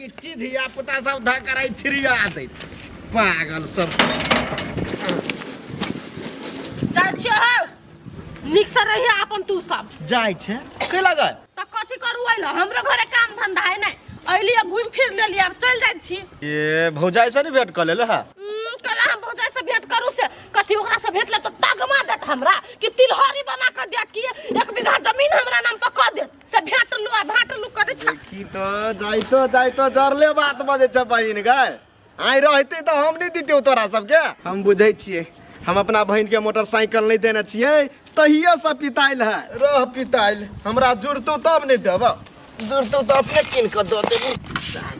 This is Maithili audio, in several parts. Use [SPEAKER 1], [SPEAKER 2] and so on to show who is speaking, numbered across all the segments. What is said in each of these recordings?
[SPEAKER 1] गिट्टी धिया पुता सब धऽ कर छिड़िया दैत पागल सब।
[SPEAKER 2] जाइ छियै हौ, नीक से रहिए अपन तू सब।
[SPEAKER 1] जाइ छै के लगल?
[SPEAKER 2] तऽ कथी करू अइल, हमरो घरे काम धंधा है नहि, अइली घुमि फिर लेली, आब चलि जाइ छी।
[SPEAKER 1] ए भौजाई से नहीं भेंट कर लेले है?
[SPEAKER 2] कला हम भौजाई से भेंट करू से कथी? ओकरा से भेंट लेब तऽ तगमा देत हमरा कि तिलहरी बना कऽ देत कि एक बीघा जमीन हमरा नाम पर कऽ देत, से भेंट लू आ भाट लू करै छ।
[SPEAKER 1] की तो जाइतो जाइतो जरले बात बजै छ बहिन गए। आइ रहते तऽ हम नहीं दितियौ तोरा सबके। हम बुझै छियै, हम अपना बहिन के मोटरसाइकिल नहीं देने छियै तहियो से पिताइल है। रह पिताइल, हमरा जुड़तौ तब नहीं देब, जुड़तौ तऽ अपने कीन कऽ दऽ देबू।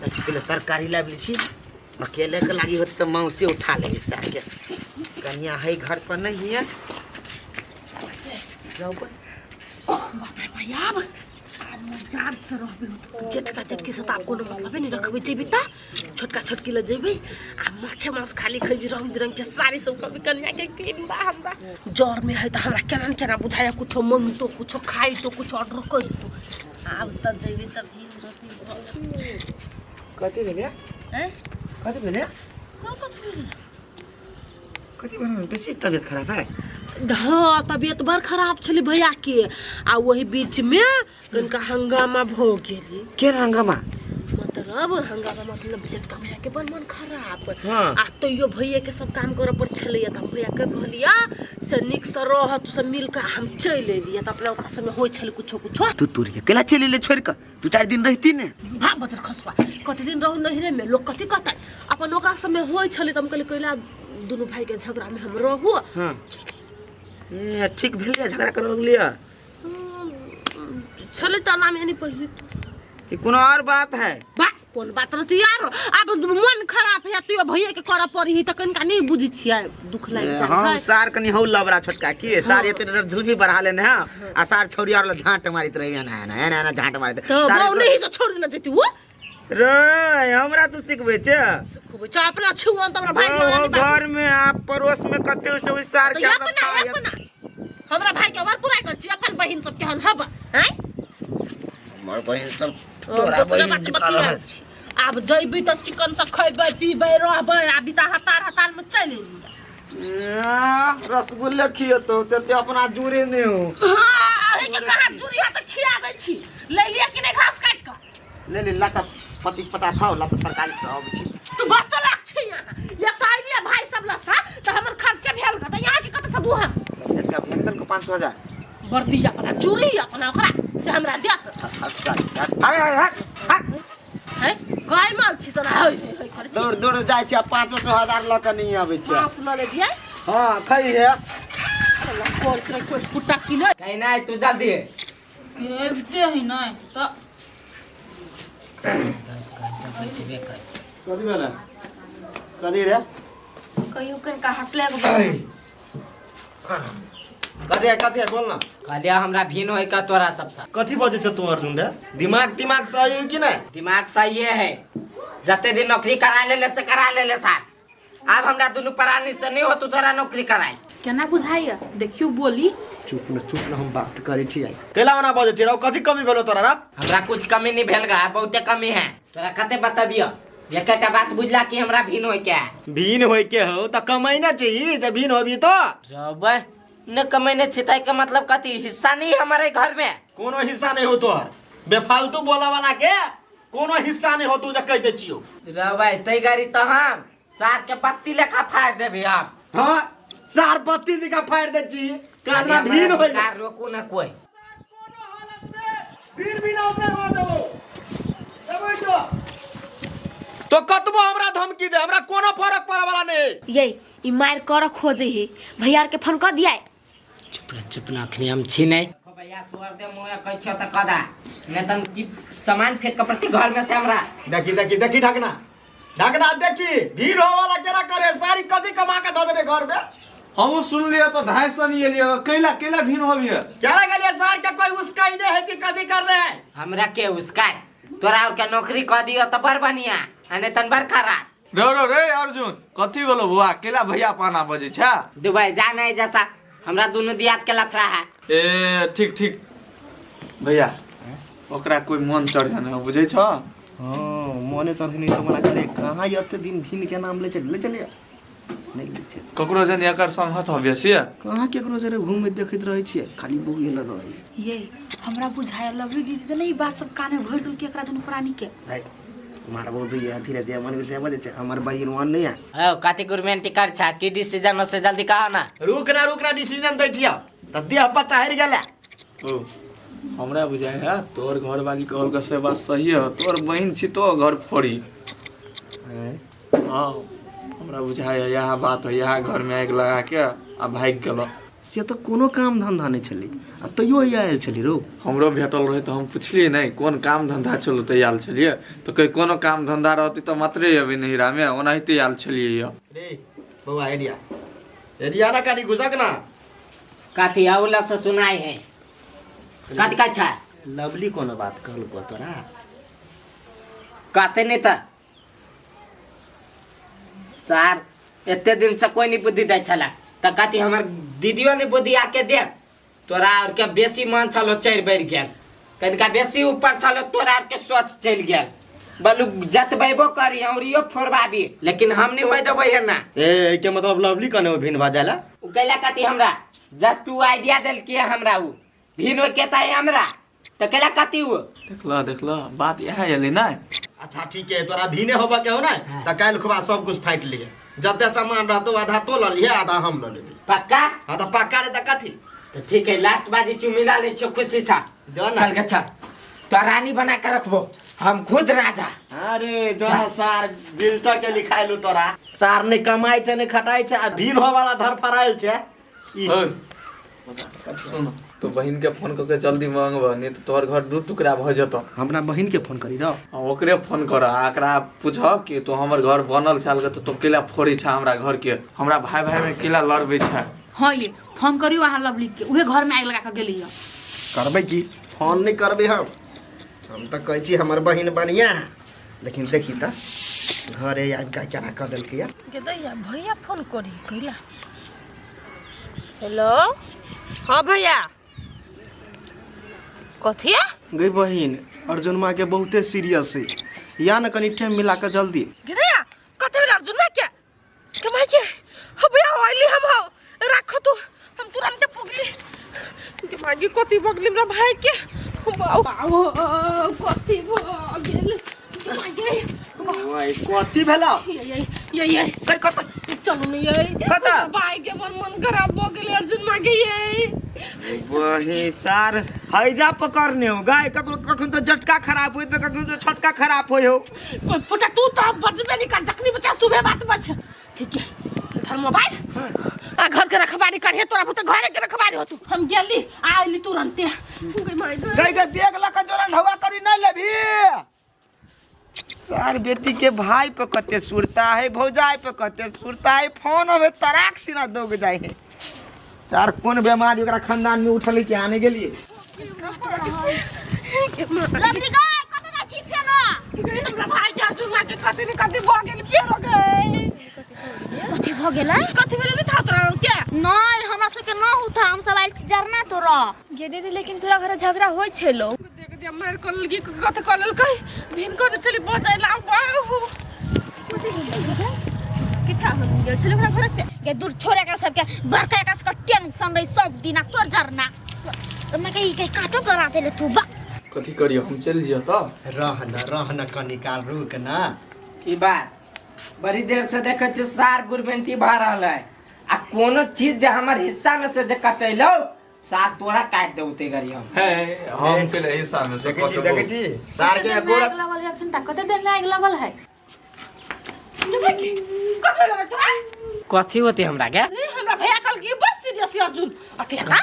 [SPEAKER 3] 10 किलो तरकारी लाबि लै छी, अकेले के लागी होत तऽ मौसी उठा लेबी सार के। कनिया है घर पर नहीं है। जाओ पर।
[SPEAKER 2] बाप रे भैया, आब आब मजाद से रहबे, जेठका जेठकी से तऽ आब कोनो मतलबे नहि रखबै। जेबी तऽ छोटका छोटकी लए जेबै आ माछे मांस खाली खैबी, रंग बिरंग के साड़ी सब कभी कनिया के कीन दा। हमरा जर में है तऽ हमरा केना ने केना बुझाया, कुछो मंगतो, कुछो खाइतो, कुछो ऑर्डर करितो। आब तऽ जेबी तऽ भीड़ रहती भऽ गेल।
[SPEAKER 3] कथी भेलै?
[SPEAKER 2] हैं?
[SPEAKER 3] कथी भेलै?
[SPEAKER 2] को कथी भेलै?
[SPEAKER 3] कथी भेलै? बेसी तबियत खराब है?
[SPEAKER 2] हाँ, तबियत बड़ खराब छलै भैया के आ वही बीच में कनिका हंगामा भऽ गेलै।
[SPEAKER 3] के हंगामा?
[SPEAKER 2] मतलब हंगामा मतलब जेटका भैया के बड़ मन खराब।
[SPEAKER 3] हाँ।
[SPEAKER 2] आ तैयो भैया के सब काम करऽ पर छलैया, तऽ हम भैया के कहलिया से नीक से रह तू सब मिल कऽ, हम चलि एलियै। तऽ अपना ओकरा सबमे होइ छलै कुछो कुछो।
[SPEAKER 3] तू तोरी केला चलि एले छोड़ि कऽ? दू चारि दिन रहती ने।
[SPEAKER 2] भाग बजर खसुआ, कते दिन रहू नहिरे में, लोग कथी कहतै? अपन ओकरा सबमे होइ छलै तऽ हम कहलियै कैला दुनू भाई के झगड़ा में हम रहू।
[SPEAKER 3] हाँ। ए ठीक भेल झगड़ा करऽ लगलियै?
[SPEAKER 2] छलै टना में नहीं पहिले
[SPEAKER 3] कि कोनो और बात है?
[SPEAKER 2] बा कोन बात रहती यार, आब मन खराब है तैयो भैया के करऽ पड़ी है तऽ कनिका नहीं बुझै छियै, दुख लागि जाइ
[SPEAKER 3] हम
[SPEAKER 2] है।
[SPEAKER 3] सार कनी हौ लबरा छोटका की सार एते झुलफी बढ़ा लेने है आ सार छौरी और झांट मारित रही एना एना एना एना झांट मारित।
[SPEAKER 2] तऽ
[SPEAKER 3] सार
[SPEAKER 2] बौ नहीं से छोड़ ने जैती वो।
[SPEAKER 3] रे हमरा तू सिखबै छे?
[SPEAKER 2] सिखबै छ अपना छुअन त हमरा भाई के
[SPEAKER 3] ओ घर में आ पड़ोस में कते से ओइ सार
[SPEAKER 2] तऽ
[SPEAKER 3] के
[SPEAKER 2] अपना अपना हमरा भाई के वर पूरा कर छी, अपन बहिन सब केहन हब हैं?
[SPEAKER 3] हमर बहिन सब तोरा
[SPEAKER 2] दोसरे
[SPEAKER 3] बहिन
[SPEAKER 2] बात
[SPEAKER 3] जकाँ
[SPEAKER 2] बतिया
[SPEAKER 3] रहल।
[SPEAKER 2] छी। आब जैबी तऽ चिकन से खैबै पीबै रहबै, आ बिता हतार हतार में चलि एली।
[SPEAKER 1] रसगुल्ले खियतो ते अपना जुड़े नहीं हो।
[SPEAKER 2] हाँ, अहीं के कहाँ जुड़ी है तऽ खिया दै छी। ले लिअ कि नहि घास काटि कऽ?
[SPEAKER 3] ले ले लाता 25 50 हौ लाता तरकारी सब अबै छी।
[SPEAKER 2] तू बच्चा लाग छी यहाँ, एक तऽ अइलियै भाई सब लसा तऽ हमर खर्चे भेल ग, तऽ यहाँ के कतऽ से दूहम?
[SPEAKER 3] झटका भेज देलको 500 1000।
[SPEAKER 2] बर्दी अपना चूड़ी अपना ओकरा से हमरा देत।
[SPEAKER 3] अरे अरे हट हट।
[SPEAKER 2] है गाय माल छी सना है है है करै छी।
[SPEAKER 1] दौड़ दौड़ जाइ छै, 500 हजार लऽ कऽ नहीं अबै छै।
[SPEAKER 2] मांस लऽ लेबियै।
[SPEAKER 1] हाँ खै है।
[SPEAKER 2] साला कोन से कोई फुटा की नहीं।
[SPEAKER 4] कहीं नहीं तू जल्दी।
[SPEAKER 5] अबिते है नहि तऽ।
[SPEAKER 1] कथी भेलै, कथी रे?
[SPEAKER 5] कहियो कनिका हटले के।
[SPEAKER 1] कथी है, कथी है, बोल ना।
[SPEAKER 4] कहलिया हमरा भिन होय का तोरा सबसे।
[SPEAKER 1] कथी बजै छ तू अर्जुन रे? दिमाग तिमाग सही हो कि नहीं?
[SPEAKER 4] दिमाग सही है, जते दिन नौकरी करा लेले से करा लेले सार, आब हमरा दुनू प्राणी से नहीं होतौ तोरा नौकरी कराय।
[SPEAKER 5] केना बुझाइया देखियो बोली।
[SPEAKER 1] चुप न, चुप न, हम बात करै छी। कैला ओना बजै छी रे? कथी कमी भेलो तोरा रे?
[SPEAKER 4] हमरा कुछ कमी नहीं भेल गा, बहुते कमी है। तोरा कते बतबियो, एकटा बात बुझला कि हमरा भिन होय के है।
[SPEAKER 1] भीन होय के हो त कमाई ना चाहिए, जब भीन होबी तो
[SPEAKER 4] रबै न कमैने छिताई के मतलब कथी? हिस्सा नहीं हमारे घर में?
[SPEAKER 1] कोनो हिस्सा नहीं हो तोहर, बेफालतू बोला वाला के कोनो हिस्सा नहीं हो, तू जे कह दे छियो।
[SPEAKER 4] रबै तै गाड़ी तो हम सार के बत्ती लेखा फाड़ देबी हम।
[SPEAKER 1] हाँ, सार बत्ती जी का फाड़ दे छी काना भीन होय।
[SPEAKER 4] कार रोकू न कोई।
[SPEAKER 1] भीन भी ना हो देबो तो कतबो हमरा धमकी दे, हमरा कोनो फर्क पड़े वाला नहीं।
[SPEAKER 6] ये ई मार कर खोजे हे, भैया के फोन कर दिया।
[SPEAKER 4] चुप रह, चुप ना, अखनी हम छी नहीं। देखो भैया, सुअर दे मुँह कहै छियो तऽ कदा नहीं तन की सामान फेंक के प्रति घर में से हमरा।
[SPEAKER 1] देखी देखी देखी, ढकना ढकना देखी, भीड़ हो वाला केना करे, सारी कथी कमा के धऽ देबे घर में।
[SPEAKER 7] हमहूँ सुनलियै तऽ धाय सन एलियै, कैला कैला भीन होबियै?
[SPEAKER 1] क्या लगलिए सर के कोई उसका ही नहीं है कि कथी कर रहे हैं?
[SPEAKER 4] हमरा के उसका तोरा और के नौकरी कह दियो तऽ बड़ बढ़िया आ नहीं तन बड़ खराब।
[SPEAKER 7] रो रो रे अर्जुन, कथी बोलो बौआ, केला भैया पाना बजै छै?
[SPEAKER 4] दुबई जा नहीं जैसा हमरा दुनू दियाद के लफड़ा है।
[SPEAKER 7] ए ठीक ठीक भैया। ओकरा कोई मन चढ़े नहि बुझै छ।
[SPEAKER 1] हाँ मोने चढ़े नहीं तो मना करे कहाँ एते दिन भिन के नाम ले चल ले चलिए नहीं ले चल
[SPEAKER 7] ककरो जन एकर संगत हो बेसी
[SPEAKER 1] कहाँ केकरो जरे घूमे देखैत रहै छियै खाली बौए ल रहै।
[SPEAKER 5] ये हमरा बुझायल लवली दीदी त नहीं बात सब कान में भरि देलकै एकरा दुनू प्राणी के।
[SPEAKER 1] भाई मार बहुत ये धीरे धीरे मन विषय बजे छै हमर बहिन वन नहीं है।
[SPEAKER 4] ओ कथी गुरमेंटी कर छा की डिसीजन से जल्दी कहा ना।
[SPEAKER 1] रुक ना डिसीजन दै छियै त देह पर चढ़ि गेलै।
[SPEAKER 7] ओ हमरा बुझाय है तोर घर वाली कहल के से बात सही है तोर बहिन छी तो घर फोड़ी। हां हमरा बुझाय है यह बात है यह घर में आग लगा के आ भाग गेल।
[SPEAKER 1] से तो कोनो काम धंधा नहीं छली आ तैयो आयल छली रो।
[SPEAKER 7] हमरो भेटल रहे तो हम पुछलिए नहीं कोन काम धंधा चलो तो आयल छलिए तो कहीं कोनो काम धंधा रहती तो मात्रे अबे नहिरा में ओनाहिते आयल छलिए।
[SPEAKER 1] रे बौआ एरिया एरिया ना कानी घुसक ना
[SPEAKER 4] कथी औला से सुनाई है कथी का छा
[SPEAKER 1] लवली कोनो बात कहलको तोरा
[SPEAKER 4] कथे नहीं त सार एते दिन से कोई नहीं बुद्धि दै छला त कथी हमर दीदियो ने बुद्धि आके देत तोरा और के बेसी मन छलो चढ़ि बढ़ि गेल कनिका बेसी ऊपर छलो तोरा और के सोच चलि गेल बलू जतबेबो करी औरियो फोड़बाबी लेकिन हम नहीं होय देबै है ना।
[SPEAKER 1] ए के मतलब लवली कने भिन भा जाला
[SPEAKER 4] उ कैला कथी हमरा जस्ट उ आइडिया देलके हमरा उ भिन होय के ताई हमरा त कैला कथी उ
[SPEAKER 7] देखला देखला बात यह एलै ना।
[SPEAKER 1] अच्छा ठीक है तोरा भीने होबा के हो ना त काल्हि खुबा सब कुछ फाटि लिए जते सामान रहतो आधा तो ल लिए आधा हम ल लेबै
[SPEAKER 4] पक्का।
[SPEAKER 1] हां त पक्का रे त कथी
[SPEAKER 4] तो ठीक है लास्ट बाजी चुमिला ले छियो खुशी सा
[SPEAKER 1] जो ना
[SPEAKER 4] चल के चल तो रानी बना के रखबो हम खुद राजा।
[SPEAKER 1] अरे जो ना सार बिल्टा के लिखाइलु तोरा सार नहीं कमाई छै नहीं खटाई छै आ भीन हो वाला धर फराइल छै।
[SPEAKER 7] सुन तो बहिन के फोन करके जल्दी मांगब नहीं तो तोहर घर दू टुकड़ा भ जतौ।
[SPEAKER 1] हमरा बहिन के फोन करी र
[SPEAKER 7] ओकरे फोन कर आ एकरा पूछ कि तो हमर घर बनल छल त तो केला फोड़ी छ हमरा घर के हमरा भाई भाई में केला लड़बै छ।
[SPEAKER 5] हां ये फोन करियो अहाँ लवली के उहे घर में आग लगा के गेली
[SPEAKER 1] करबै की फोन नहीं करबै हम त कहै छी हमर बहिन बढ़िया लेकिन देखी त घरे आबि के केना क देलकै या
[SPEAKER 2] के दैया भैया फोन करी कैला। हेलो हाँ भैया कथी
[SPEAKER 1] गई बहिन अर्जुन माँ के बहुते सीरियस है या न कनी टाइम मिला के जल्दी
[SPEAKER 2] गिरैया कथी भेल अर्जुन माँ के के माँ के हो भैया आइली हम हो राखो तू हम तुरंत पुगली के माँ के कथी भगली हमरा भाई के बाऊ कथी भ गेल माँ के
[SPEAKER 1] ओए कथी भेला
[SPEAKER 2] ये ये ये
[SPEAKER 1] कत
[SPEAKER 2] चलू नहीं ये
[SPEAKER 1] कत
[SPEAKER 2] भाई के मन मन खराब भ गेल अर्जुन माँ के ये
[SPEAKER 1] वही सार हैजा पकड़ने हो गाय ककरो कखन तो जटका खराब होय त कखन तो छोटका खराब होय हो।
[SPEAKER 2] पुटा तू तो बचबे नहीं कर जखनी बच्चा सुबह बात बच ठीक है धर मोबाइल आ घर के रखबारी करिए तोरा भूत घरे के रखबारी हो तू हम गेली आइली तुरंते
[SPEAKER 1] गई गई बैग लक जोरन हवा करी नहीं लेबी सार बेटी के भाई पे कते सुरता है भौजाई पे कते सुरता है फोन अबे तराक सिना दोग जाय है सार कोन बीमारी ओकरा खानदान में उठल के आने गेलिए।
[SPEAKER 6] लवली गई कत जाइ छी फेनो
[SPEAKER 2] हमरा भाई के अर्जुन माँ के कथी ने कथी भ गेल फेरो गई
[SPEAKER 6] कथी भ गेलै
[SPEAKER 2] कथी भेल नहीं था तोरा के
[SPEAKER 6] नहीं हमरा सबके न होता हम सब आइल छी जरना तोरा
[SPEAKER 5] गे दीदी लेकिन तोरा घर झगड़ा होय छेलो
[SPEAKER 2] देख दिया मार कर लगी कथी कर ललकै भिन कर चली बजाय ला बाहु
[SPEAKER 5] किथा हम गेल छले ओकरा घर से
[SPEAKER 6] गे दूर छोड़ एकरा सबके बड़का एकरा सबके टेंशन रही सब दिन तोर जरना तो मैं कही कहीं काटो करा देले तू बा
[SPEAKER 7] कथी करियो हम चलि जियो त
[SPEAKER 1] रहना रहना कनी काल रुक ना
[SPEAKER 4] की बात बड़ी देर से देखै छी सार गुरबेंती भ रहल है आ कोनो चीज जे हमर हिस्सा में से जे कटैलो सार तोरा काट देऊ ते गरी हम
[SPEAKER 7] हे हम के ले हिस्सा में से
[SPEAKER 1] देखै छी
[SPEAKER 7] कटबो।
[SPEAKER 1] देखै छी सार के
[SPEAKER 5] कते देर में आगि लगल है अखन तक कते देर में आगि लगल है
[SPEAKER 2] कथी भेल तोरा
[SPEAKER 4] कथी होते हमरा के
[SPEAKER 2] रे हमरा भैया कल की बस सीरियस अर्जुन अथी हता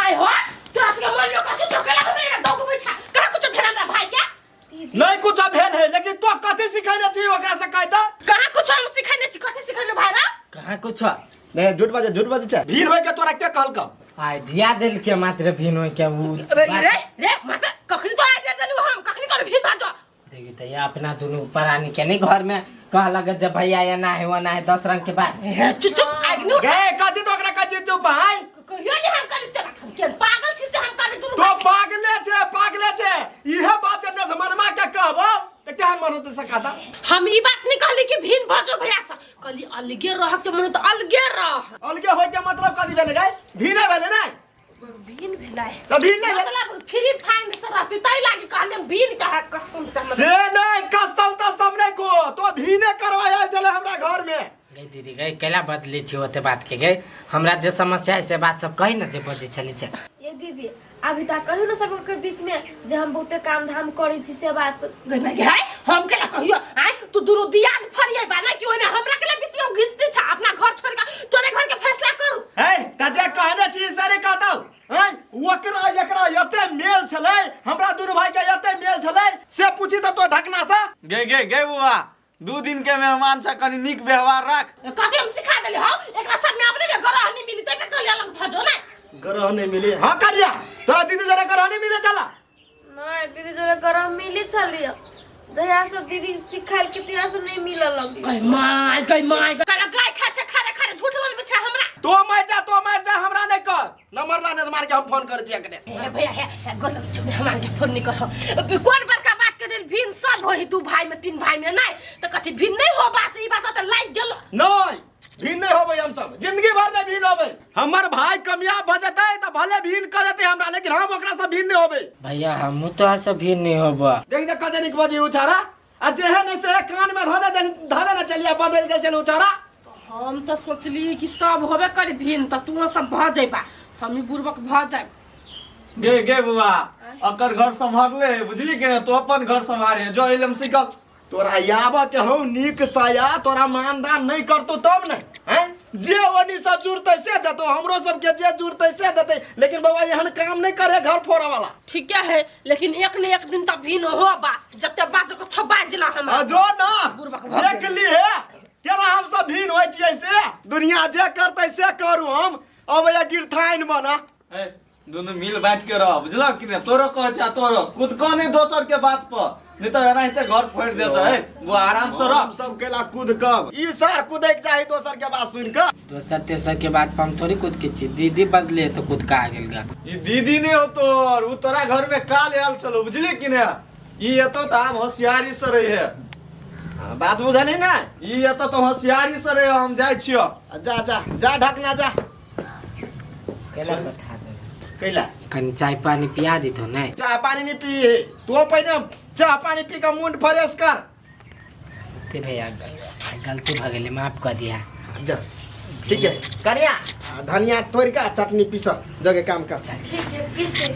[SPEAKER 2] आय हो तोरा से मन में कथी चोकेला हमरा दो को बैठा कहाँ कुछ भेल हमरा भाई के
[SPEAKER 1] नहीं कुछ भेल है लेकिन तो कथी सिखैने छी ओकरा से कहता
[SPEAKER 2] कहाँ कुछ हम सिखैने छी कथी सिखैने भाई रा
[SPEAKER 4] कहाँ कुछ
[SPEAKER 1] नहीं झूठ बाजे छै भीड़ होय के तोरा के कहलक
[SPEAKER 4] आइडिया देलके मात्र भिन होय के उ
[SPEAKER 2] अबे रे रे माता कखनी तो आइडिया देलु हम कखनी कर भिन बाजो
[SPEAKER 4] देखी त ये अपना दुनू प्राणी के नहीं घर में कह लगे जब भैया ये ना है वो ना है 10 रंग के बात।
[SPEAKER 2] चुप चुप आग नहीं
[SPEAKER 1] गे कथी तो ओकरा कहै छी चुप हाय
[SPEAKER 2] कहियो नहीं हम कल से बात हम के पागल छी से हम कभी दुनू
[SPEAKER 1] तो पागले छे, पागले छे। इहे बात जब से मनमा के कहबो त केहन मन होतै से खाता।
[SPEAKER 2] हम ई बात नहीं कहली कि भिन्न भजो भैया से, कहली अलगे रह के मन त अलगे रह।
[SPEAKER 1] अलगे होय के मतलब कथी भेलै गै? भिने भेलै नै?
[SPEAKER 2] भिन्न भेलै।
[SPEAKER 1] त भिन्न नै भेलै।
[SPEAKER 2] मतलब फ्री फाइंड से रहती तै लागी कहली हम भिन्न कहा कसम से हम।
[SPEAKER 1] से नै कसम तसम नै को तो भिने करवाया चले हमरा घर में।
[SPEAKER 4] गई दीदी गई केला बदली छी ओते बात के गई, हमरा जे समस्या है से बात सब कही न जे बजै छली से।
[SPEAKER 8] ये दीदी अभी तक कहियो न सब के बीच में जे हम बहुते काम धाम करै छी से बात।
[SPEAKER 2] गई मैं गई हम केला कहियो आय तू दुनु दियाद फरियै बा ना कि ओने हमरा केला बीच में घिसते छ, अपना घर छोड़ के तोरे घर के फैसला करू।
[SPEAKER 1] ए त जे कहने छी से रे कहतौ। हैं ओकरा एकरा एते मेल छलै, हमरा दुनु भाई के एते मेल छलै से पूछी त तो ढकना से।
[SPEAKER 7] गे गे गे बुआ 2 दिन के मेहमान छ, कनी नीक व्यवहार राख।
[SPEAKER 2] कथी हम सिखा देली हौ एकरा सब में अपने में ग्रह नहीं मिली तै के कहली अलग भजो ना।
[SPEAKER 1] ग्रह नहीं मिली? हां करिया तोरा दीदी जरा ग्रह नहीं मिले चला।
[SPEAKER 8] नहीं दीदी जरा ग्रह मिली छली, जहिया सब दीदी सिखाल के तिया सब नहीं मिलल लगी।
[SPEAKER 2] गई माय गई माय कला गाय खा छे खारे खारे झूठ बोलबे छे हमरा।
[SPEAKER 1] तो मर जा, तो मर जा, हमरा नहीं कह नंबर लाने से मार के हम फोन कर छी अकने।
[SPEAKER 2] ए भैया हे गोर लग छु हमरा के फोन नहीं करहो। कोन बड़का बात के दिन भिन्न सब होई 2 भाई में 3 भाई में नहीं त कथी भिन्न नहीं हो बा से ई बात त लाग गेलो।
[SPEAKER 1] नहीं भिन्न नहीं होबै, हम सब जिंदगी भर नहीं भिन्न होबै। हमर भाई कामयाब भ जतै त भले भिन्न कर देतै हमरा, लेकिन हम ओकरा से भिन्न नहीं होबै।
[SPEAKER 4] भैया हमहू तो से भिन्न नहीं होबा।
[SPEAKER 1] देख देख कते निक बजी उछारा आ जेहे नहीं से कान में धरे धरे न चलिया बदल गेल चल उछारा।
[SPEAKER 2] हम तो सोचली कि सब होबे करी भिन्न त तू सब भ जइबा, हम ही बुड़बक भ जाब।
[SPEAKER 7] गे गे बुआ अकर घर संभारले बुझली के ना, तो अपन घर संभारे जो एलम सिकल।
[SPEAKER 1] तोरा याबा के हौ नीक साया, तोरा मानदान नहीं करतो तब ने हैं जे ओनी से जुड़तै से देतो, हमरो सब के जे जुड़तै से देतै, लेकिन बाबा एहन काम नहीं करे घर फोड़ा वाला।
[SPEAKER 2] ठीक है लेकिन एक न एक दिन त भिन्न हो बा, जते बात को छबा जिला हम
[SPEAKER 1] आ जो ना
[SPEAKER 2] बुड़बक भ
[SPEAKER 1] देख ली है केना हम सब भिन्न होइ छियै से। दुनिया जे करतै से करू हम अब या गिरथाइन बना।
[SPEAKER 7] ए दोनों मिल बैठ के रह बुझल कि ना, तोरो कह छ तोरो खुद कह नहीं दोसर के बात पर, नहीं तो एनाहिते घर फोड़ देता है। वो आराम से रह।
[SPEAKER 1] हम सब केला कूद कब ई सार कूदे के चाही दोसर के बात सुन के।
[SPEAKER 4] दोसर तेसर के बात पर हम थोड़ी कूद के छी, दीदी बदले तो कूद के आ गेल गा।
[SPEAKER 7] ई दीदी नहीं हो तोर, उ तोरा घर में काल आयल छलो बुझली कि ना। ई एतो त आब होशियारी से रही है।
[SPEAKER 1] बात बुझली ना?
[SPEAKER 7] ई एतो तो होशियारी से रही, हम जाय छियो।
[SPEAKER 1] जा जा जा ढकना जा।
[SPEAKER 4] केला बैठा दे
[SPEAKER 1] कैला
[SPEAKER 4] कनी चाय पानी पिया दी तो नहीं?
[SPEAKER 1] चाय पानी नहीं पी तो पहले चाय पानी पी के मुंड फ्रेश कर।
[SPEAKER 4] ते भैया गलती भ गेलै माफ कर दिया।
[SPEAKER 1] जा ठीक है करिया धनिया तोड़ के चटनी पीस जगह काम कर।
[SPEAKER 8] ठीक है पीस दे।